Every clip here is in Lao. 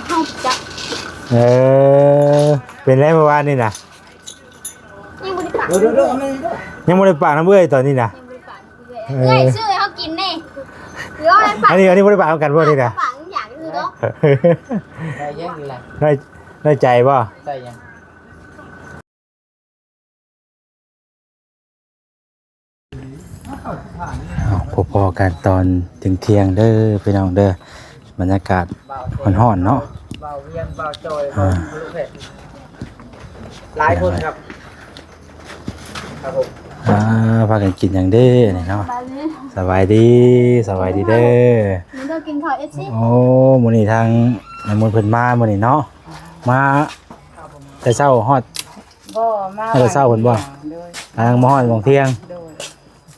ເຮົາຈັກ ເອີ ເປັນໄດເມື່ອວານນີ້ນະ? ຍັງບໍ່ໄດ້ປາກ ເດີໆໆ ຍັງບໍ່ໄດ້ປາກນຳເອື້ອຍຕອນນີ້ນະ? ຍັງບໍ່ໄດ້ປາກນຳເອື້ອຍ ເອີ ເອື້ອຍຊື້ໃຫ້ເຮົາກິນນີ້ ເອີ ອັນນີ້ ອັນນີ້ບໍ່ໄດ້ປາກນຳກັນບໍ່ນີ້ນະ? ປາກຫຍັງຢູ່ເນາະ ໄດ້ຍັງຢູ່ລະ ໄດ້ ໄດ້ໃຈບໍ່? ໄດ້ຍັງ? ພໍ້ໆກັນຕອນທ່ຽງໆເດີພີ່ນ້ອງເດີ ບັນຍາກາດຮ້ອນໆເນາະ ບ່າວວຽງ ບ່າວຈອຍ ອ່າ ບ່າວເພັດ ຫຼາຍຄົນຄັບ ຄັບຜົມ ອ່າ ພາກັນກິນຫຍັງເດ້ນີ້ເນາະ? ສະບາຍດີ ສະບາຍດີເດີ ມາເດີກິນເຂົ້າ ເອັຟຊີ ໂອ້ ມື້ນີ້ທາງນ້ຳມົນເພິ່ນມາມື້ນີ້ເນາະ ມາແຕ່ເຊົ້າຮອດ ບໍ່ ມາ ມາແຕ່ເຊົ້າພຸ້ນບໍ່? ໂດຍ ອ່າ ມາຮອດຫວ່າງທ່ຽງ ໂດຍ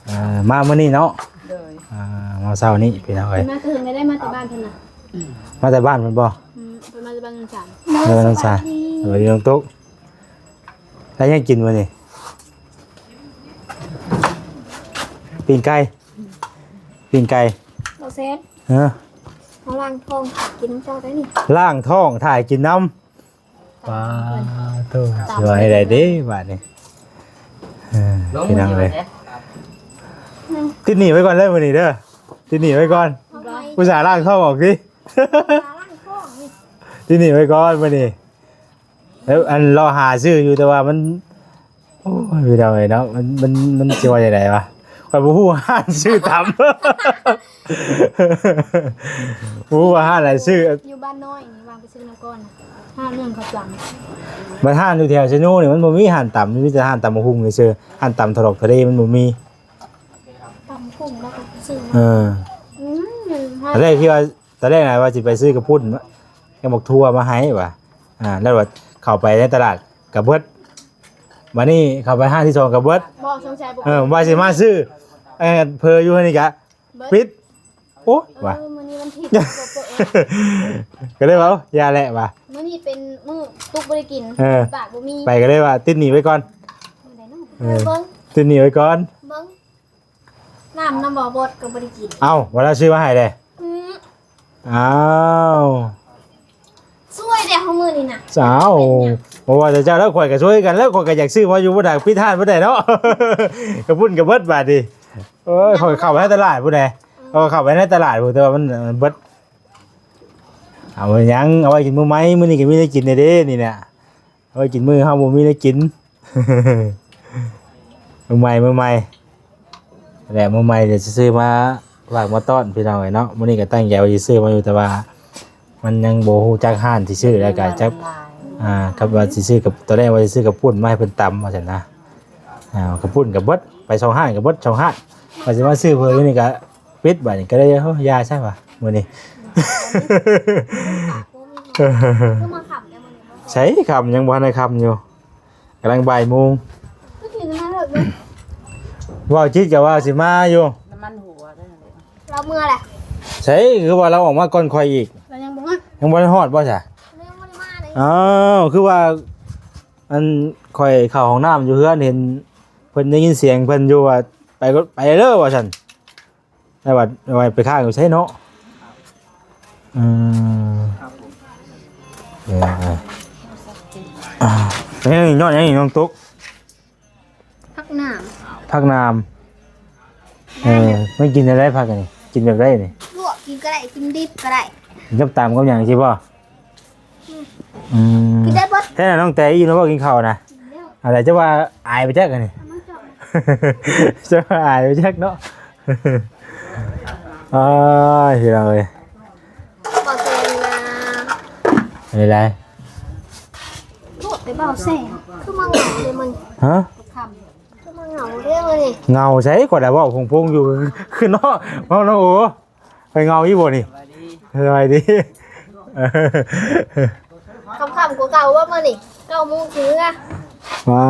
ອ່າ ມາມື້ນີ້ເນາະ ໂດຍ ອ່າ ມາເຊົ້ານີ້ພີ່ນ້ອງເອີຍ ມາແຕ່ເຖິງໄດ້ ມາແຕ່ບ້ານເພິ່ນນະ ມາແຕ່ບ້ານເພິ່ນບໍ່? ອືມ ເພິ່ນມາແຕ່ບ້ານນຳສານ ເອີ ນຳສານ ສະບາຍດີ ສະບາຍດີນ້ອງຕຸກ ໄດ້ຫຍັງກິນມື້ນີ້? ປີ້ງໄກ່ ປີ້ງໄກ່ ບໍ່ແຊບ ເອີ ມາລ້າງທ້ອງຖ້າກິນນຳເຈົ້າໄດ້ນີ້ ລ້າງທ້ອງຖ້າກິນນຳ ປາໂທ ຊິວ່າໃດເດ້ບາດນີ້ ເອີ ພີ່ນ້ອງເອີຍ ຕິດໜີ້ໄວ້ກ່ອນເດີມື້ນີ້ເດີ ຕິດໜີ້ໄວ້ກ່ອນ ອຸດສ່າລ້າງທ້ອງອອກຕິ ຕິດໜີ້ໄວ້ກ່ອນມື້ນີ້ ແລ້ວອັນເລາະຫາຊື້ຢູ່ ແຕ່ວ່າມັນ ໂອ້ຍ ພີ່ນ້ອງເອີຍເນາະ ມັນ ມັນ ມັນຊິວ່າຈັ່ງໃດວະ ຂ້ອຍບໍ່ຮູ້ຮ້ານຊື້ຕຳ ບໍ່ຮູ້ວ່າຮ້ານໃດຊື້ ຢູ່ບ້ານນ້ອຍນີ້ວ່າງໄປຊື້ນຳກ່ອນ ຮ້ານໜຶ່ງເຂົາຈຳ ບັດຮ້ານຢູ່ແຖວໄຊໂນນີ້ມັນບໍ່ມີຮ້ານຕຳ ມີແຕ່ຮ້ານຕຳບັກຫຸ່ງຊື່ໆ ຮ້ານຕຳຖະຫຼອກທະເລມັນບໍ່ມີ ຕຳບັກຫຸ່ງແລ້ວກໍຊື້ ເອີ ອືມ ຕອນແລກທີ່ວ່າ ຕອນແລກນະວ່າຊິໄປຊື້ກະປຸ້ນກັບໝາກຖົ່ວມາໃຫ້ວ່າ ອ່າ ແລ້ວວ່າເຂົ້າໄປໃນຕະຫຼາດກະເບິດ ບາດນີ້ເຂົ້າໄປຮ້ານທີສອງກະເບິດ ບໍ່ ສົງໄສບໍ່ ເອີ ວ່າຊິມາຊື້ ເອີ ເຜີຢູ່ຫັ້ນນີ້ກະ ເບິດ ປິດ ໂອ້ຍ ເອີ ວ່າ ມື້ນີ້ວັນທິດ ກະເລີຍວ່າ ເອົ້າ ຢ່າແຫຼະວ່າ ມື້ນີ້ເປັນມື້ຕຸກບໍ່ໄດ້ກິນ ເອີ ປາກບໍ່ມີ ໄປກະເລີຍວ່າຕິດໜີ້ໄວ້ກ່ອນ ເອີ ເບິ່ງ ຕິດໜີ້ໄວ້ກ່ອນ ເບິ່ງ ນ້ຳນຳບໍ່ ບົດກໍບໍ່ໄດ້ກິນ ເອົ້າ ວ່າລາວຊື້ມາໃຫ້ເດ້ ອືມ ອ້າວ ຊ່ວຍແດ່ເຮົາມື້ນີ້ນະ ເຈົ້າ ເປັນຫຍັງ ບໍ່ວ່າແຕ່ເຈົ້າແລ້ວ ຂ້ອຍກໍຊ່ວຍກັນແລ້ວ ຂ້ອຍກໍຢາກຊື້ມາຢູ່ ບໍ່ໄດ້ປິດຮ້ານບໍ່ໄດ້ເນາະ ກະປຸ້ນກະເບິດບາດນີ້ ໂອ້ຍ ຂ້ອຍເຂົ້າໄປໃນຕະຫຼາດພຸ້ນແຫຼະ ເອີ ຂ້ອຍເຂົ້າໄປໃນຕະຫຼາດພຸ້ນ ແຕ່ວ່າມັນ ມັນເບິດ ເອົາຫຍັງ ເອົາໄວ້ກິນມື້ໃໝ່ ມື້ນີ້ກໍມີແນວກິນແດ່ເດ້ນີ້ນະ ເອົາໄວ້ກິນມື້ເຮົາບໍ່ມີແນວກິນ ມື້ໃໝ່ ມື້ໃໝ່ ແຫຼະ ມື້ໃໝ່ດຽວຊິຊື້ມາຝາກມາຕ້ອນພີ່ນ້ອງເອີຍເນາະ ມື້ນີ້ກໍຕັ້ງໃຈວ່າຊິຊື້ມາຢູ່ ແຕ່ວ່າມັນຍັງບໍ່ຮູ້ຈັກຮ້ານຊິຊື້ ແລ້ວກໍຈັກ ອ່າ ກັບວ່າຊິຊື້ກັບ ຕອນແລກວ່າຊິຊື້ກະປຸ້ນມາໃຫ້ເພິ່ນຕຳວ່າຊັ້ນນະ ອ່າ ກະປຸ້ນກໍເບິດ ໄປສອງຮ້ານກໍເບິດສອງຮ້ານ ວ່າຊິມາຊື້ເພີ່ມຢູ່ນີ້ກໍປິດ ບາດນີ້ກໍເລີຍ ໂອ້ ຢ່າຊະວ່າມື້ນີ້ ຄືມາຄ່ຳແຕ່ມື້ນີ້ ໃສ ຄ່ຳ ຍັງບໍ່ທັນໄດ້ຄ່ຳຢູ່ ກຳລັງບ່າຍໂມງ ຄືຊິມາເລີກຢູ່ ເວົ້າຈິດກໍວ່າຊິມາຢູ່ ນ້ຳມັນຫົວໄດ້ແລ້ວ ລາວເມືອແຫຼະ ໃສ ຄືວ່າລາວອອກມາກ່ອນຂ້ອຍອີກ ລາວຍັງບໍ່ຮອດ ຍັງບໍ່ທັນຮອດບໍ່ຊະ? ລາວຍັງບໍ່ໄດ້ມາເລີຍ ອ້າວ ຄືວ່າ ອັນ ຂ້ອຍເຂົ້າຫ້ອງນ້ຳຢູ່ເຮືອນ ເຫັນເພິ່ນ ໄດ້ຍິນສຽງເພິ່ນຢູ່ວ່າ ໄປ ໄປເດີວ່າຊັ້ນ ແຕ່ວ່າ ວ່າໄປຄ້າງຢູ່ໃສເນາະ ອືມ ເອີ ເອີ ອ່າ ອັນນີ້ຍອດຫຍັງນີ້ນ້ອງຕຸກ? ຜັກໜາມ ຜັກໜາມ ເອີ ມັນກິນແນວໃດຜັກອັນນີ້ ກິນແບບໃດນີ້? ລວກກິນກໍໄດ້ ກິນດິບກໍໄດ້ ກິນກັບຕຳກັບຫຍັງຊີ້ບໍ່? ອືມ ອືມ ກິນໄດ້ເບິດ ແທ້ນະ ນ້ອງແຕອີ່ມແລ້ວບໍ່ກິນເຂົ້ານະ? ກິນແລ້ວ ອາ ແລ້ວຈະວ່າອາຍໄປຈັກອັນນີ້ ຈະວ່າອາຍໄປຈັກເນາະ ອ້າຍ ພີ່ນ້ອງເອີຍ ບໍ່ແຊງນະ ເປັນໃດ? ໂທດແຕ່ບໍ່ແຊງ ຄືມາເຫງົາເດ້ມັນ ຮະ? ຄ່ຳ ຄືມາເຫງົາເດ້ມື້ນີ້ ເຫງົາໃສ ຂ້ອຍລະເວົ້າໂພງໆຢູ່ ຄືເນາະ ເວົ້າເນາະ ໂອ້ ຂ້ອຍເຫງົາອີ່ບໍ່ນີ້? ສະບາຍດີ ສະບາຍດີ ຄ່ຳໆກວ່າເກົ່າບໍ່ມື້ນີ້? ເກົ້າໂມງຊິເມືອ ວ້າ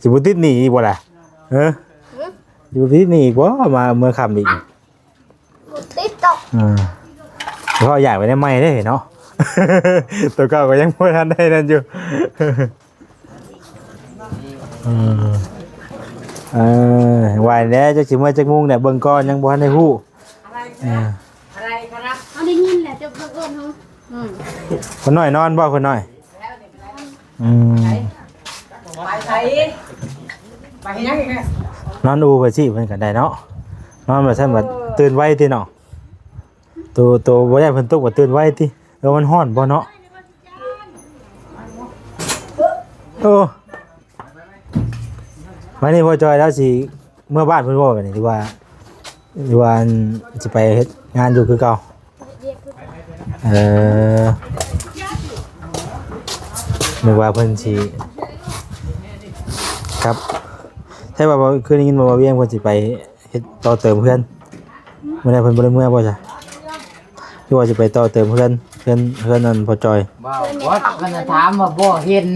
ຊິບໍ່ຕິດໜີ້ອີກບໍ່ລະ? ເອີ ຫຶ? ຊິບໍ່ຕິດໜີ້ອີກບໍ່? ມາເມືອຄ່ຳອີກ ບໍ່ຕິດດອກ ອ່າ ເພາະຢາກໄປໄດ້ໃໝ່ເດ້ເນາະ ຕົວເກົ່າກໍຍັງບໍ່ທັນໄດ້ນັ້ນຢູ່ ອືມ ເອີ ວ່າແລ້ວ ຈັກຊິເມືອຈັກໂມງແຫຼະ ເບິ່ງກ່ອນ ຍັງບໍ່ທັນໄດ້ຮູ້ ອາ ອາ ເຮົາໄດ້ຍິນແຫຼະ ເຈົ້າເອີ້ນເຮົາ. ອືມ ຄົນນ້ອຍນອນບໍ່ ຄົນນ້ອຍ? ອືມ ໄປໃສ? ໄປເຮັດຫຍັງອີກແລ້ວ? ນອນອູ່ໄປຊິເພິ່ນກໍໄດ້ເນາະ. ນອນວ່າຊັ້ນວ່າຕື່ນໄວຕິເນາະ. ໂຕ ໂຕບໍ່ຢ້ານເພິ່ນຕົກວ່າຕື່ນໄວຕິ? ເອີ ມັນຮ້ອນບໍ່ເນາະ? ໂອ້ ບາດນີ້ພໍ່ຈອຍລາວຊິເມືອບ້ານເພິ່ນບໍ່ບາດນີ້ ຫຼືວ່າ ຫຼືວ່າອັນ ຊິໄປເຮັດງານຢູ່ຄືເກົ່າ? ເອີ ນຶກວ່າເພິ່ນຊິກັບ ແທ້ວ່າຄືໄດ້ຍິນວ່າບ່າວວຽງເພິ່ນຊິໄປ ເຮັດຕໍ່ເຕີມເຮືອນ. ມື້ນັ້ນເພິ່ນບໍ່ໄດ້ເມືອບໍ່ຊະ? ຄືວ່າຊິໄປຕໍ່ເຕີມເຮືອນ ເຮືອນ ເຮືອນນັ້ນພໍ່ຈອຍ. ບໍ່ ບໍ່ ເພິ່ນຖາມວ່າບໍ່ເຫັນ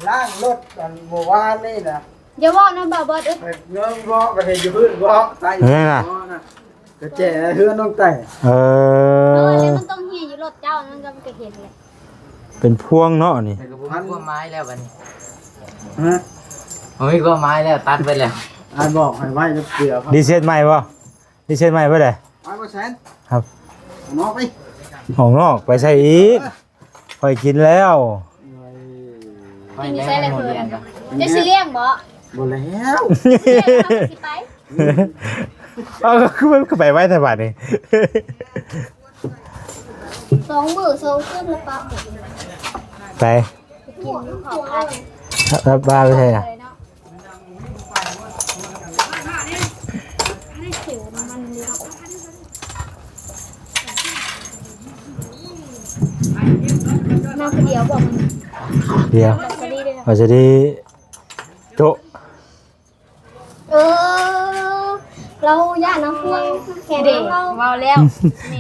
ລ້າງລົດອັນມື້ວານນີ້ນະ. ຢ່າເວົ້ານຳບ່າວບອດເອີຍ. ເງິນບໍ່ ໄປເຮັດຢູ່ພື້ນບໍ່ ໃສ່ ເອີ ນະ ກະແຈເຮືອນນ້ອງໄຕ້. ເອີ ເອີ ແລ້ວມັນຕ້ອງເຮຍຢູ່ລົດເຈົ້ານັ້ນ ກໍ ມັນກໍເຫັນແຫຼະ. ເປັນພວງເນາະນີ້ ແຕ່ກໍບໍ່ມີຄວາມໝາຍແລ້ວບັດນີ້. ຮະ? ບໍ່ມີຄວາມໝາຍແລ້ວ ຕັດໄປແລ້ວ. ອ້າຍບອກໃຫ້ໄວ້ຈັກເທື່ອ ຣີເຊັດໃໝ່ບໍ່? ຣີເຊັດໃໝ່ບໍ່ໄດ້? ໄປບໍ່ແສນ? ຄັບ ອອກນອກໄປ ອອກນອກໄປໃສອີກ? ເອີ ຂ້ອຍກິນແລ້ວ. ກິນຢູ່ໃສລະເພິ່ນ? ເຈົ້າຊິລ້ຽງບໍ່? ບໍ່ແລ້ວ ຊິໄປ. ເອົາ ຄືມັນຄືໄປໄວແທ້ບາດນີ້. ສອງມື້ສອງຄືນແລ້ວປະ ໄປ ກິນຢູ່ເຂົ້າໄກ່ ແລ້ວປາໄປໃສນະ? ມາຜູ້ດຽວບໍ່? ດຽວ ເອົາສະດີ ໂຈະ. ເອີ ລາວຢ້ານນຳພວງແຂນເດ້ ເວົ້າແລ້ວ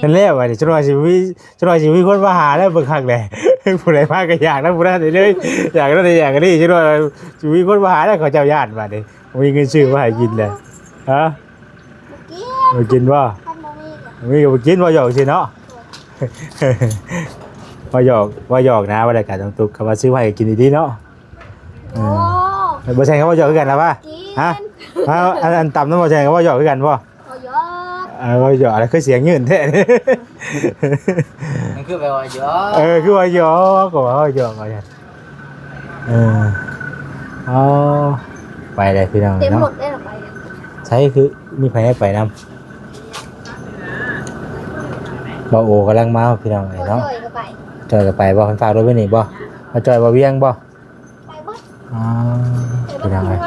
ແມ່ນແລ້ວ ບາດນີ້ ຈັກໜ່ອຍຊິມີ ຈັກໜ່ອຍຊິມີຄົນມາຫາແລ້ວ ເບິ່ງຄັກແຫຼະ. ຜູ້ໃດມາກໍຢາກນຳຜູ້ນັ້ນເລີຍ ຢາກນັ້ນຢາກນີ້ ຈັກໜ່ອຍຊິມີຄົນມາຫາແລ້ວ ເຂົາເຈົ້າຢ້ານບາດນີ້ ບໍ່ມີເງິນຊື້ມາໃຫ້ກິນແລ້ວ. ຮະ? ບໍ່ກິນ ບໍ່ກິນບໍ່? ຄັນບໍ່ມີກໍ ບໍ່ມີກໍບໍ່ກິນ ເວົ້າຫຍອກຊື່ເນາະ. ເວົ້າຫຍອກ ເວົ້າຫຍອກນະ ວ່າແລ້ວກໍຕ້ອງຕຸກ ຄຳວ່າຊື້ມາໃຫ້ກິນດີໆເນາະ. ໂອ້ ເອີ ບໍ່ແຊງເຂົາເວົ້າຫຍອກຄືກັນລະວະ? ກິນ ຮະ? ເອົາ ອັນ ອັນຕຳນຳບໍ່ແຊງເຂົາເວົ້າຫຍອກຄືກັນບໍ່? ເວົ້າຫຍອກ ເອີ ເວົ້າຫຍອກ ອັນນັ້ນຄືສຽງຍື່ນແທ້. ມັນຄືແບບວ່າຫຍອກ ເອີ ຄືວ່າຫຍອກ ກໍວ່າເວົ້າຫຍອກວ່າຊັ້ນ. ເອີ ເອົາ ໄປແລ້ວພີ່ນ້ອງເນາະ ເຕັມລົດໄດ້ລະໄປ. ໃສ ຄືມີໃຜໃຫ້ໄປນຳ? ບ່າວໂອກຳລັງມາພີ່ນ້ອງເອີຍເນາະ. ຈ່ອຍກໍໄປ ຈ່ອຍກໍໄປບໍ່? ເພິ່ນຝາກລົດໄວ້ນີ້ບໍ່? ມາຈ່ອຍບ່າວວຽງບໍ່? ໄປເບິດ ອໍ ໄປເບິດ ພີ່ນ້ອງເອີຍ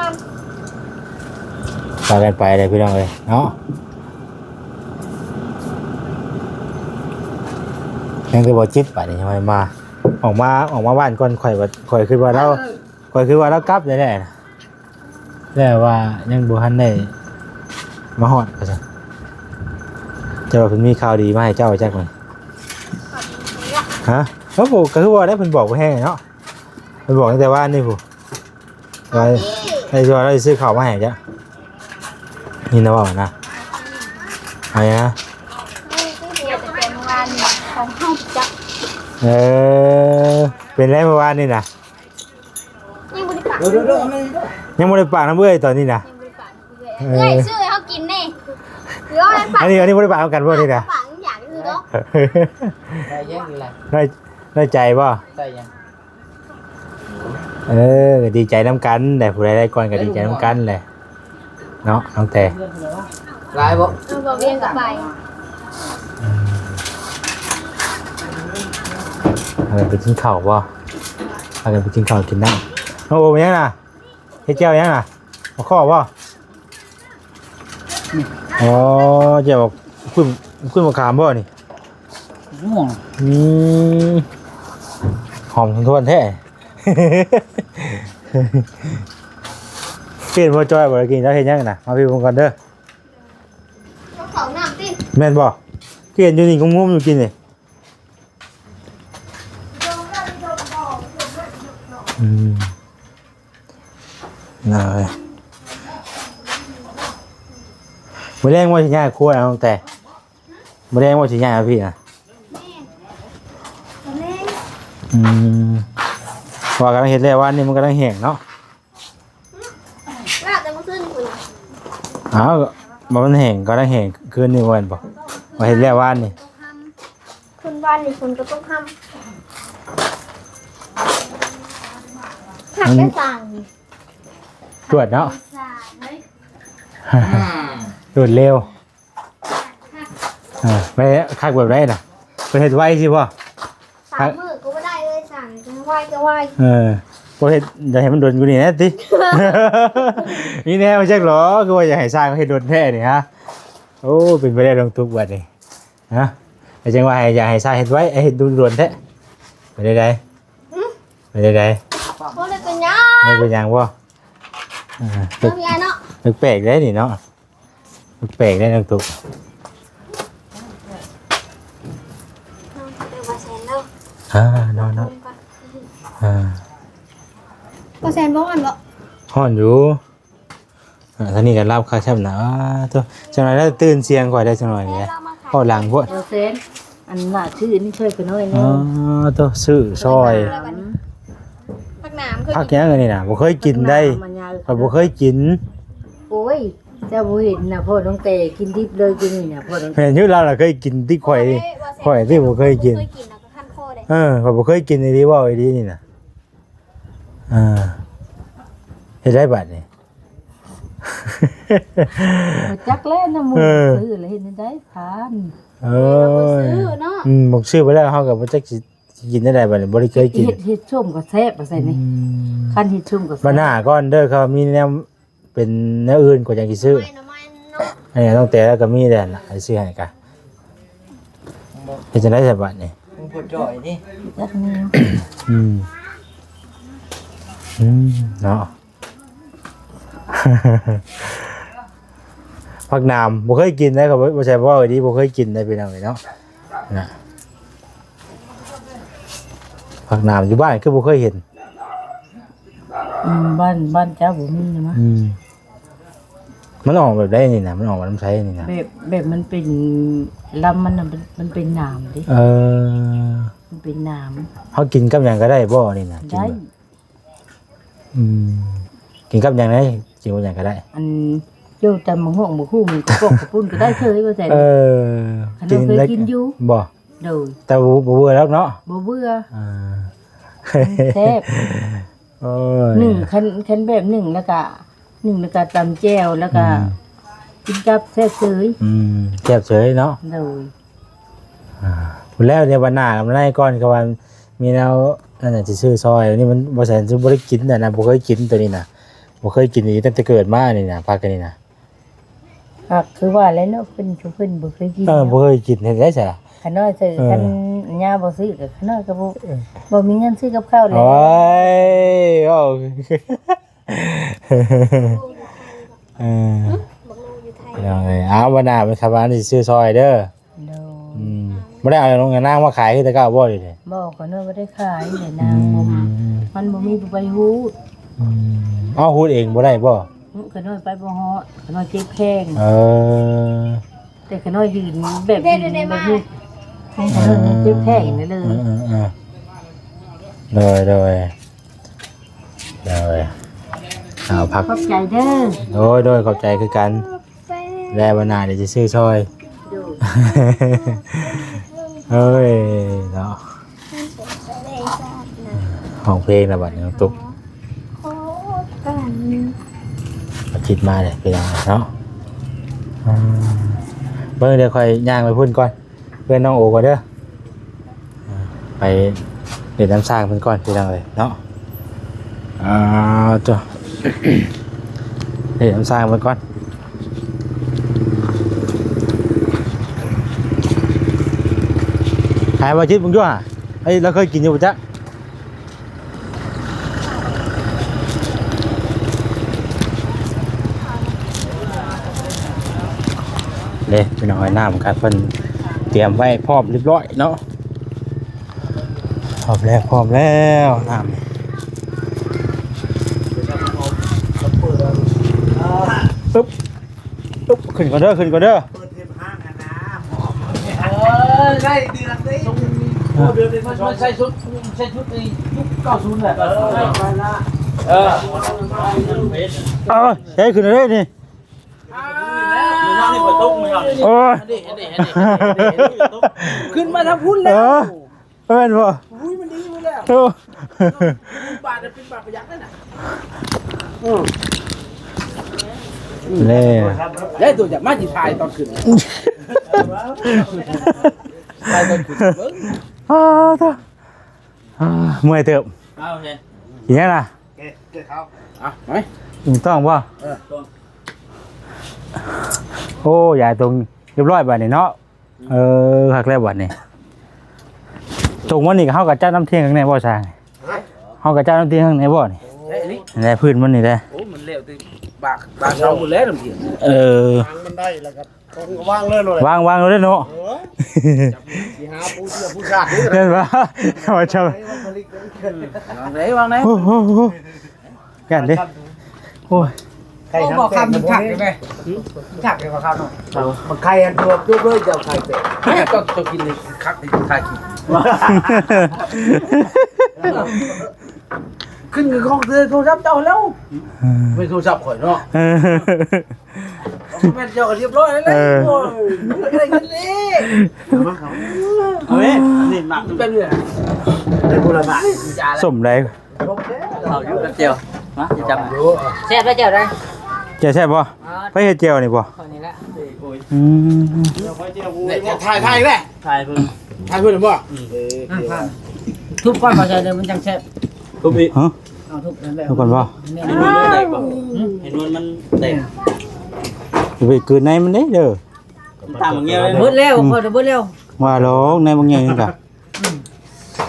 ພາກັນໄປເລີຍພີ່ນ້ອງເອີຍເນາະ. ຍັງແຕ່ບໍ່ຈິດບາດນີ້ຍັງບໍ່ໄດ້ມາ ອອກມາ ອອກມາບ້ານກ່ອນ. ຂ້ອຍວ່າ ຂ້ອຍຄິດວ່າລາວ ຂ້ອຍຄິດວ່າລາວກັບແລ້ວແຫຼະ ແຕ່ວ່າຍັງບໍ່ທັນໄດ້ມາຮອດວ່າຊັ້ນ. ແຕ່ວ່າເພິ່ນມີຂ່າວດີມາໃຫ້ເຈົ້າຈັກແມ່ນ ຮະ? ເອີ ບໍ່ ກໍຄືວ່າໄດ້ ເພິ່ນບອກບໍ່ແຮງເນາະ. ໄປບອກຕັ້ງແຕ່ວານນີ້ພຸ້ນ ວ່າ ໄດ້ ວ່າໄດ້ຊື້ເຂົ້າມາໃຫ້ຈ້ະ ຍິນແຕ່ເວົ້ານະ. ເອົາຫຍັງນະ? ເອີ ເປັນແລ້ວມື້ວານນີ້ນະ? ຍັງບໍ່ໄດ້ປາກ ຍັງບໍ່ໄດ້ປາກນຳເອື້ອຍຕອນນີ້ນະ. ເອີ ເອື້ອຍຊື້ໃຫ້ເຮົາກິນນີ້ ຫຼືວ່າ ອັນນີ້ ອັນນີ້ບໍ່ໄດ້ປາກນຳກັນບໍ່ນີ້ນະ? ປາກຫຍັງຢູ່ເນາະ. ໄດ້ຫຍັງຢູ່ລະ? ນ້ອຍ ນ້ອຍໃຈບໍ່? ໄດ້ຫຍັງ? ເອີ ກໍດີໃຈນຳກັນແຫຼະ ຜູ້ໃດໄດ້ກ່ອນກໍດີໃຈນຳກັນແຫຼະເນາະ ນ້ອງແຕ. ຫຼາຍບໍ່? ເອີ ບໍ່ວຽງກໍໄປ ພາກັນໄປກິນເຂົ້າບໍ່? ພາກັນໄປກິນເຂົ້າກິນນ້ຳ. ນ້ອງໂອມຫຍັງນະ? ເຮັດແຈ່ວຫຍັງນະ? ມາຂໍບໍ່? ອໍ ແຈ່ວ ຂຶ້ນ ຂຶ້ນມະຂາມບໍ່ນີ້? ອືມ ຫອມທວນໆແທ້. ເຫັນບໍ່ ຈອຍບໍ່ໄດ້ກິນ ເຈົ້າເຮັດຫຍັງນະ? ມາພີ່ເບິ່ງກ່ອນເດີ. ເຂົ້ານ້ຳຕິ? ແມ່ນບໍ່? ຄືເຫັນຢູ່ນີ້ງຸ້ມໆຢູ່ກິນນີ້. ອືມ ເອົາເວີຍ ມື້ແລງວ່າຊິຍ້າຍຄົວເອົາ ແຕ່ມື້ແລງວ່າຊິຍ້າຍເອົາພີ້ນະ. ແມ່ນ ມື້ແລງ ອືມ ວ່າກຳລັງເຮັດແລ້ວ ວານນີ້ມັນກຳລັງແຫ້ງເນາະ. ລາກແຕ່ມື້ຄືນພຸ້ນ. ອ້າວ ບໍ່ ມັນແຫ້ງ ກຳລັງແຫ້ງຄືນນີ້ບໍ່ແມ່ນບໍ່? ວ່າເຮັດແລ້ວວານນີ້. ຄົນບ້ານນີ້ຄົນກໍຕົກຫ້ຳ ຄັກແຕ່ສ້າງນີ້ ຈວດເນາະ ຈວດເລັວ. ເອີ ໄປຄັກແບບໃດລະ ໄປເຮັດໄວຊິບໍ່? ສາມມື້ກໍບໍ່ໄດ້ເລີຍ ສາມມື້ໄວກໍໄວ. ເອີ ບໍ່ເຮັດ ຢາກໃຫ້ມັນດົນກວ່ານີ້ແດ່ຕິ. ມີແນວຈັກຫຼໍ ຄືວ່າຢາກໃຫ້ຊ່າງເຮັດດົນແທ້ນີ້ຮະ. ໂອ້ ເປັນໄປໄດ້ນ້ອງຕຸກບັດນີ້ ຮະ ແລ້ວຈັ່ງວ່າໃຫ້ ຢາກໃຫ້ຊ່າງເຮັດໄວ ເຮັດດ່ວນໆແທ້. ໄປໄດ້ໃດ? ຫຶ? ໄປໄດ້ໃດ? ບໍ່ໄດ້ເປັນຫຍັງ ບໍ່ເປັນຫຍັງບໍ່? ເອີ ບໍ່ເປັນຫຍັງເນາະ. ແປກໆເດ້ນີ້ເນາະ ແປກໆເດ້ນ້ອງຕຸກ. ເອີ ເນາະ ເນາະ ເນາະ ເອີ ບໍ່ແຊນບໍ່ຮ້ອນບໍ່? ຮ້ອນຢູ່. ອ່າ ທາງນີ້ກໍລາວຄັກຊ້ຳນະ. ອ້າ ໂທ້ ຈັກໜ້ອຍແລ້ວຕື່ນສຽງຂ້ອຍໄດ້ຈັກໜ້ອຍນີ້ ເວົ້າຫຼັງໂພດ. ບໍ່ແຊນ ອັນນ່າ ຊື້ອັນນີ້ຊ່ອຍຂ້ອຍໜ້ອຍແດ່. ອໍ ໂທ້ ຊື້ຊ່ອຍ. ຜັກໜາມ ຜັກຫຍັງອັນນີ້ນະ? ບໍ່ເຄີຍກິນໄດ໋ ຂ້ອຍບໍ່ເຄີຍກິນ. ໂອ້ຍ ເຈົ້າບໍ່ເຫັນນະ ພໍ່ນ້ອງແຕ່ກິນດິບເລີຍ ກິນນີ້ນະ ພໍ່ນ້ອງແຕ່. ແມ່ນຢູ່ ລາວລະເຄີຍກິນຕິ ຂ້ອຍ ຂ້ອຍຕິບໍ່ເຄີຍກິນ. ເອີ ຂ້ອຍບໍ່ເຄີຍກິນອີ່ຫຼີ ເວົ້າອີ່ຫຼີນີ້ນະ. ເອີ ເຮັດໄດ້ບາດນີ້ ບໍ່ຈັກແລ້ວນະ ໝູ່ ເອີ ຊື້ແລ້ວເຮັດແນວໃດທານ. ເອີ ບໍ່ຊື້ເນາະ. ອືມ ບໍ່ຊື້ໄປແລ້ວ ເຮົາກໍບໍ່ຈັກຊິ ຊິກິນແນວໃດບາດນີ້ ບໍ່ໄດ້ເຄີຍກິນ. ເຮັດ ເຮັດສົ້ມກໍແຊບວ່າຊັ້ນນີ້. ອືມ ຄັນເຮັດສົ້ມກໍແຊບ. ບັດໜ້າກ່ອນເດີ ເຂົາມີແນວ ເປັນແນວອື່ນກໍຍັງຊິຊື້. ອັນນີ້ຕັ້ງແຕ່ລາວກໍມີແລ້ວນະ ໃຫ້ຊື້ໃຫ້ກະ. ເຮັດຈັ່ງໃດຊະບາດນີ້? ອືມ ອືມ ເນາະ. ຜັກໜາມ ບໍ່ເຄີຍກິນເດ້ ຂ້ອຍບໍ່ ບໍ່ໃຊ່ເວົ້າດີ ບໍ່ເຄີຍກິນເດ້ ພີ່ນ້ອງເອີຍເນາະ. ນະ ຜັກໜາມຢູ່ບ້ານຄືບໍ່ເຄີຍເຫັນ? ອືມ ບ້ານ ບ້ານເຈົ້າບໍ່ມີນະ. ອືມ ມັນອອກແບບໃດນີ້ນະ? ມັນອອກມານຳໃສນີ້ນະ? ແບບ ແບບມັນເປັນ ລຳມັນນະ ມັນ ມັນເປັນໜາມເດ້. ເອີ ມັນເປັນໜາມ. ເຮົາກິນກັບຫຍັງກໍໄດ້ບໍ່ນີ້ນະ? ໄດ້. ອືມ ກິນກັບຫຍັງໄດ້? ກິນກັບຫຍັງກໍໄດ້. ອັນ ຢູ່ຕຳບັກຫຸ່ງ ບັກຫຸ່ງ ກະປອກ ກະປຸ້ນກໍໄດ້ເລີຍວ່າຊັ້ນ. ເອີ ຄັນເຄີຍກິນຢູ່. ບໍ່? ໂດຍ. ແຕ່ບໍ່ ບໍ່ເບື່ອດອກເນາະ? ບໍ່ເບື່ອ. ອ່າ ແຊບ. ໂອ້ຍ ໜຶ້ງ ຄັນ ຄັນແບບໜຶ້ງແລ້ວກະ ໜຶ້ງແລ້ວກະຕຳແຈ່ວ ແລ້ວກະ ອືມ ກິນກັບແຊບເສີຍ. ອືມ ແຊບເສີຍເນາະ? ໂດຍ. ອ່າ ແລ້ວດຽວບັດໜ້າກັບໃນກ່ອນ ກໍວ່າມີແນວນັ້ນນະ ຊິຊື້ຊ່ອຍ. ອັນນີ້ມັນບໍ່ແຊນ ບໍ່ໄດ້ກິນແລ້ວນະ ບໍ່ເຄີຍກິນໂຕນີ້ນະ ບໍ່ເຄີຍກິນອີ່ຫຼີຕັ້ງແຕ່ເກີດມານີ້ນະ ຜັກອັນນີ້ນະ. ຜັກຄືວ່າແຫຼະເນາະ ເພິ່ນ ເພິ່ນບໍ່ເຄີຍກິນ. ເອີ ບໍ່ເຄີຍກິນ ເຮັດໄດ້ຊະ? ຂະນ້ອຍເຊີ ເອີ ຄັນຍ່າບໍ່ຊື້ກໍຂະນ້ອຍກໍບໍ່ ເອີ ບໍ່ມີເງິນຊື້ກັບເຂົ້າແລ້ວ. ໂອ້ຍ ເວົ້າ ເອີ ພີ່ນ້ອງເອີຍ ເອົາ ບັດໜ້າໄປຄັບ ອັນນີ້ຊື້ຊ່ອຍເດີ. ໂດຍ. ອືມ ບໍ່ໄດ້ເອົານ້ອງນາງມາຂາຍຄືແຕ່ເກົ່າບໍ່ດຽວນີ້? ບໍ່ ຂ້ອຍນ້ອຍບໍ່ໄດ້ຂາຍເດ ນາງ ອືມ ບໍ່ ມັນບໍ່ມີຜູ້ໄປຮູດ. ອືມ ເອົາ ຮູດເອງບໍ່ໄດ້ບໍ່? ອືມ ຂ້ອຍນ້ອຍໄປບໍ່ຮອດ ຂ້ອຍນ້ອຍເຈັບແຂ້ງ. ເອີ ແຕ່ຂ້ອຍນ້ອຍຢືນແບບ ເດ້ໆໆ ແບບນີ້ ເອີ ເຈັບແຂ້ງນີ້ເລີຍ. ເອີໆໆ ໂດຍ ໂດຍ ໂດຍ ເອົາ ພັກ ຂອບໃຈເດີ. ໂດຍ ໂດຍ ຂອບໃຈຄືກັນ. ແລ້ວບັດໜ້າດຽວຊິຊື້ຊ່ອຍ. ໂດຍ. ເອີຍເນາະ ຮ້ອງເພງແລ້ວບັດນີ້ນ້ອງຕຸກ. ອາທິດມາເລີຍພີ່ນ້ອງເນາະ. ອືມ ເບິ່ງ ດຽວຂ້ອຍຍ່າງໄປພຸ້ນກ່ອນ ເພື່ອນນ້ອງໂອກ່ອນເດີ. ໄປເຫຼັ້ນນຳຊ່າງເພິ່ນກ່ອນພີ່ນ້ອງເອີຍເນາະ. ອ່າ ໂທ້ ເຫຼັ້ນນຳຊ່າງເພິ່ນກ່ອນ. ໃຫ້ວ່າຈິດເບິ່ງຢູ່ຫາ ໃຫ້ລາວເຄີຍກິນຢູ່ບໍ່ຈັກ. ເດ້ ພີ່ນ້ອງເອີຍ ນ້ຳກໍເພິ່ນຕຽມໄວ້ພ້ອມຮຽບຮ້ອຍເນາະ. ພ້ອມແລ້ວ ພ້ອມແລ້ວ ນ້ຳນີ້. ປຶບ ປຶບ ຂຶ້ນກ່ອນເດີ ຂຶ້ນກ່ອນເດີ. ເອີ ໄດ້ເດືອນເດ້ ເດືອນເດ້ ມາໃສ່ຊຸດ ໃສ່ຊຸດໄອ້ຍຸກເກົ້າສິບແຫຼະ. ເອີ ເອີ ເອີ ໃສ່ຂຶ້ນເລີຍນີ້. ອ່າ ໂອ້ຍ ອັນນີ້ ອັນນີ້ ອັນນີ້ ຂຶ້ນມາທາງພຸ້ນແລ້ວ ເອີ ແມ່ນບໍ່? ອຸ້ຍ ມັນດີໝົດແລ້ວ ໂອ້ ບາດເປັນບາດປະຢັກເລີຍນະ ເອີ ແລ້ວ ແລ້ວໂຕຈະມາຊິຖ່າຍຕອນຂຶ້ນ ຖ່າຍຕອນຂຶ້ນເບິ່ງ ອ້າ ໂທ້ ອ່າ ເມື່ອຍເຕີບ ເອົາເຮັດ ກິນຫຍັງລະ? ເກັບ ເກັບເຂົ້າ ອ່ະ ໄປ ຖືກຕ້ອງບໍ່? ເອີ ໂອ້ ຢາຍຕົງຮຽບຮ້ອຍບາດນີ້ເນາະ ເອີ ຄັກແລ້ວບາດນີ້ ຕົງມື້ນີ້ເຮົາກໍຈັດນຳທ່ຽງຂ້າງໃນບໍ່ຊ່າງ? ຮະ? ເຮົາກໍຈັດນຳທ່ຽງຂ້າງໃນບໍ່ນີ້? ເອີ ນີ້ແຫຼະພື້ນມັນນີ້ແຫຼະ ໂອ້ ມັນແລ້ວແຕ່ບາກ ບາກເສົາໝົດແລ້ວນຳທ່ຽງ ເອີ ວາງມັນໄດ້ແລ້ວກໍ ວາງເລີຍໂລດ ວາງ ວາງເລີຍເນາະ ເອີ ຊິຫາປູເຊື່ອປູຊາດ ແມ່ນບໍ່? ວ່າຈະ ວາງໄດ້ ວາງໄດ້ ໂອ້ໂຫ ຢ້ານເດ້ ໂອ້ຍ ໂອ້ ບໍ່ຄຳມັນຄັກຢູ່ເດ້ ມັນຄັກຢູ່ບໍ່ຄຳເນາະ ມັນໄຂ່ອັນຕົວຈຸບເລີຍ ເຈົ້າໄຂ່ເຕະ ເຈົ້າ ເຈົ້າກິນນີ້ຄັກນີ້ ຄາກິນ ຂຶ້ນກັບຂອງໂທລະສັບເຈົ້າແລ້ວ ເອີ ເປັນໂທລະສັບຂ້ອຍເນາະ ເອີ ແມ່ນເຈົ້າກໍຮຽບຮ້ອຍແລ້ວ ເອີ ໂອ້ຍ ໄດ້ເງິນເລີຍ ເອົາມາ ເອົາເວີຍ ນີ້ໝາກເປັນເລື່ອງ ໄດ້ຜູ້ລະບາດ ສົມໃດ ເອົາຢູ່ກັບແຈ່ວ ມາຊິຈັບ ແຊບແລ້ວແຈ່ວໄດ ແຈ່ວແຊບບໍ່? ອ່າ ໃຜເຮັດແຈ່ວນີ້ບໍ່? ຂ້ອຍນີ້ແຫຼະ ອືມ ຖ່າຍ ຖ່າຍແຫຼະ ຖ່າຍເພິ່ນ ຖ່າຍເພິ່ນບໍ່? ອືມ ເອີ ທຸບກ່ອນບໍ່ໃສ່ເດີ ມັນຈັ່ງແຊບ ທຸບອີກ ຮະ? ເອົາທຸບນັ້ນແຫຼະ ທຸບກ່ອນບໍ່? ແມ່ນ ໃຫ້ນວນມັນແຕກບໍ່? ຫືມ ໃຫ້ນວນມັນແຕກ ຢ່າໄປກືນໃນມັນເດ້ເດີ ຕາມບັກແງວເລີຍ ເບິດແລ້ວ ອືມ ພໍເບິດແລ້ວ ວ່າດອກໃນບັກແງວນີ້ກະ ອືມ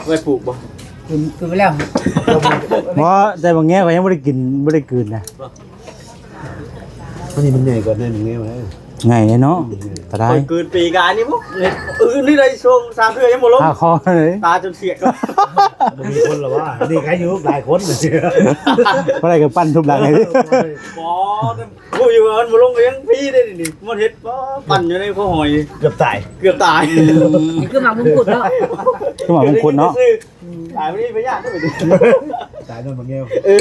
ໄວ້ປູກບໍ່? ກິນ ກິນໄປແລ້ວ ບໍ່ ແຕ່ບາງແງ່ຂ້ອຍຍັງບໍ່ໄດ້ກິນ ບໍ່ໄດ້ກືນນະ ອັນນີ້ມັນໃຫຍ່ກວ່ານັ້ນແນ່ເວີຍ ໃຫຍ່ເນາະ ອືມ ຕາຍ ຂ້ອຍກືນປີກາຍນີ້ບໍ່ ອື ນີ້ໄດ້ຊ່ວງສາມເທື່ອຍັງບໍ່ລົງ ຄາຄໍເລີຍ ຕາຈົນສຽກ ບໍ່ມີຄົນລະວ່າ ນີ້ໃຄຢູ່ຫຼາຍຄົນ ບໍ່ໄດ້ກໍປັ່ນທຸບຫຼັງໃຫ້ ບໍ່ ຮູ້ຢູ່ວ່າມັນບໍ່ລົງກໍຍັງພີເດ້ນີ້ ມັນເຮັດ ປັ່ນຢູ່ໃນຄໍຫອຍ ເກືອບຕາຍ ເກືອບຕາຍ ອືມ ນີ້ຄືໝາກມົງຄຸດເນາະ ຄືໝາກມົງຄຸດເນາະ ຕາຍບໍ່ໄດ້ໄປຍາກເດ້ ຕາຍນຳບັກແງວ ເອີ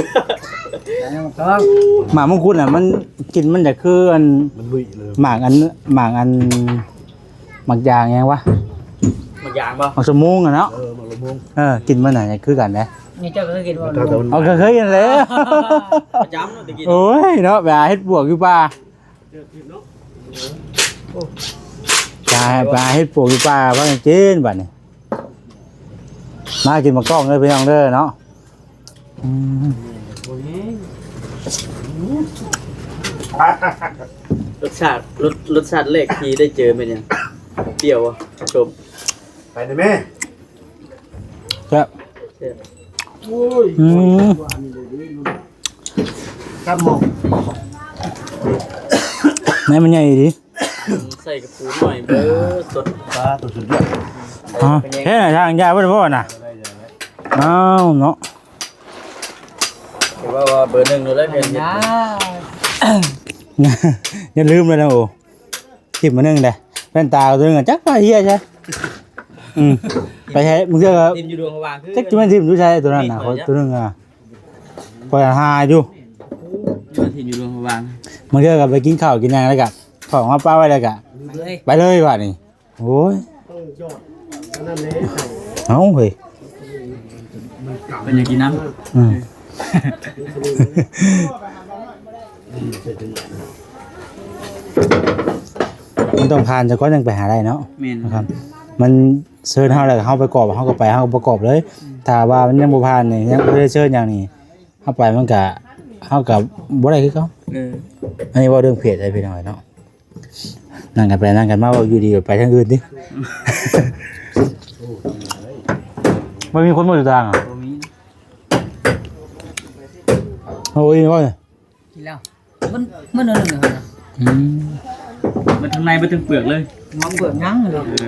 ຕາຍນຳບັກທອງ ໝາກມົງຄຸດນະ ມັນກິນມັນຈະຄືອັນ ມັນລຸຍເລີຍ ໝາກອັນ ໝາກອັນ ໝາກຢາງຫຍັງວະ ໝາກຢາງບໍ່ ໝາກສະມຸງອະເນາະ ເອີ ໝາກສະມຸງ ເອີ ກິນມັນນະຄືກັນເດ້ ນີ້ເຈົ້າກໍເຄີຍກິນບໍ່ ເອົາ ກໍເຄີຍກິນແຫຼະ ປະຈຳເນາະ ແຕ່ກີ້ ໂອ້ຍເນາະ ໄປຫາເຮັດປວກຢູ່ປ່າ ໄປ ໄປຫາເຮັດປວກຢູ່ປ່າ ພາກັນກິນບັດນີ້ ມາກິນໝາກຕ້ອງເດີພີ່ນ້ອງເດີເນາະ ອືມ ລົດຊາດ ລົດ ລົດຊາດແລກທີ່ໄດ້ເຈີແມ່ນຫຍັງ? ປ່ຽວບໍ່? ສົ້ມ ໄປເດີແມ່ ແຊບ ແຊບ ໂອ້ຍ ອືມ ກັບໝໍ້ ໃນມັນໃຫຍ່ດີ ໃສ່ກະປູນ້ອຍເບີດ ສົດ ປາຕົວສຸດຍອດ ຮະ ເຮັດໃຫ້ທາງຢາເບິດບໍ່ນະ ອ້າວເນາະ ຖືວ່າວ່າເບີໜຶ່ງເລີຍເພິ່ນເຮັດ ຢ່າລືມເລີຍນະ ໂອ ຖິ້ມມາໜຶ່ງເດ້ ແວ່ນຕາຕົວໜຶ່ງຈັກວ່າເຫຍໃສ ອືມ ໄປໃສ ບາງເທື່ອກໍຖິ້ມຢູ່ດວງສະຫວ່າງ ຈັກຊິແມ່ນຖິ້ມຢູ່ໃສຕົວນັ້ນນະ ຕົວໜຶ່ງອະ ຂ້ອຍຫາຢູ່ ມາຖິ້ມຢູ່ດວງສະຫວ່າງ ບາງເທື່ອກໍໄປກິນເຂົ້າກິນຫຍັງແລ້ວກໍ ເຂົ້າມາປະໄວ້ແລ້ວກໍ ໄປເລີຍ ໄປເລີຍບາດນີ້ ໂອ້ຍ ເອົ້າເຮີ້ຍ ເພິ່ນຢາກກິນນ້ຳ ອືມ ມັນຕ້ອງຜ່ານສາກ່ອນ ຈັ່ງໄປຫາໄດ້ເນາະ ແມ່ນ ມັນເຊີນເຮົາແລ້ວ ເຮົາປະກອບ ເຮົາກໍໄປ ເຮົາກໍປະກອບເລີຍ ອືມ ຖ້າວ່າມັນຍັງບໍ່ຜ່ານນີ້ ຍັງບໍ່ໄດ້ເຊີນຫຍັງນີ້ ເຮົາໄປມັນກະ ເຮົາກະບໍ່ໄດ້ຄືເກົ່າ ເອີ ອັນນີ້ເວົ້າເລື່ອງເພຈໃດພີ່ນ້ອງເນາະ ນັ່ງກັນໄປນັ່ງກັນມາ ເວົ້າຢູ່ດີໄປທາງອື່ນຕິ ບໍ່ມີຄົນບໍ່ຢູ່ຕ່າງ ບໍ່ມີ ໂອ້ຍ ເວົ້າ ກິນແລ້ວ ມັນ ມັນອັນນັ້ນນະ ອືມ ມັນທັງໃນ ມັນທັງເປືອກເລີຍ ມັນເປືອກຍັງເລີຍ ເອີ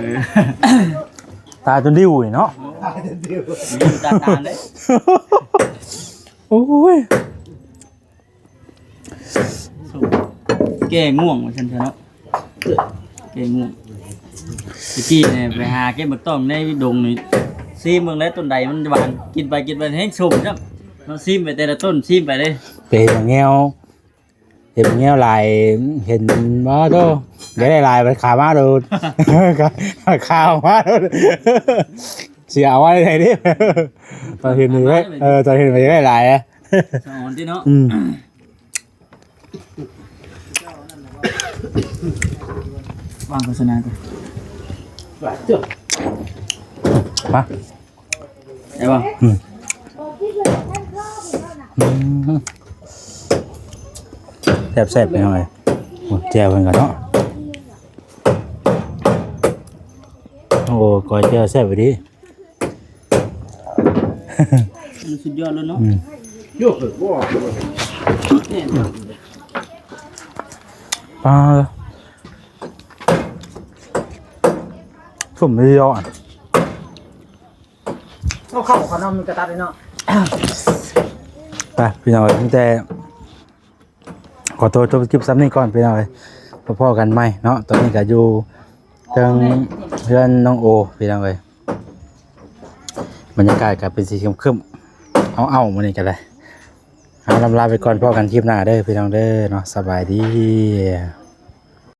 ຕາຈົນດິ້ວນີ້ເນາະ ຕາຈົນດິ້ວ ຕາຕານເດ້ ໂອ້ຍ ແກ້ງ່ວງວ່າຊັ້ນເຖາະເນາະ ແກ້ງ່ວງ ຕະກີ້ນີ້ໄປຫາເກັບໝາກຕ້ອງໃນດົງນີ້ ຊີມເບິ່ງແລ້ວຕົ້ນໃດມັນຫວານ ກິນໄປກິນໄປແຮງສົ້ມຊ້ຳເນາະ ຊີມໄປແຕ່ລະຕົ້ນ ຊີມໄປເດ້ ເປັນໝາກແງວ ເຫັນແນວຫຼາຍ ເຫັນບໍ່ໂຕ ຢາກໄດ້ຫຼາຍ ມັນຂາມາໂດດ ຂາອອກມາໂດດ ຊິເອົາໄວ້ໃດເດ້ ຕອນເຫັນນີ້ເດ້ ເອີ ຕອນເຫັນມັນຢາກໄດ້ຫຼາຍ ສະອອນຕິເນາະ ອືມ ວາງໂຄສະນາກ່ອນ ມາ ໄດ້ບໍ່? ອືມ ອືມ ແຊບໆ ພີ່ນ້ອງເອີຍ ໂອ້ ແຈ່ວເພິ່ນກໍເນາະ ໂອ້ ກ້ອຍແຈ່ວແຊບອີ່ຫຼີ ມັນສຸດຍອດແລ້ວເນາະ ອືມ ໂຍກເກີດບໍ່ ແນ່ນອນ ປາ ສົມດີເນາະ ເອົາເຂົ້າຂະໜົມກະຕັດເລີຍເນາະ ໄປພີ່ນ້ອງເອີຍ ມີແຕ່ຂໍໂທດຈົບຄລິບສ່ຳນີ້ກ່ອນພີ່ນ້ອງເອີຍ ພໍ້ກັນໃໝ່ເນາະ ຕອນນີ້ກະຢູ່ເທິງເຮືອນນ້ອງໂອພີ່ນ້ອງເອີຍ ບັນຍາກາດກະເປັນສີຄຶ້ມໆ ເອົາໆ ມື້ນີ້ກະໄດ້ ເອົາ ລຳລາໄປກ່ອນ ພໍ້ກັນຄລິບໜ້າເດີພີ່ນ້ອງເດີເນາະ ສະບາຍດີ.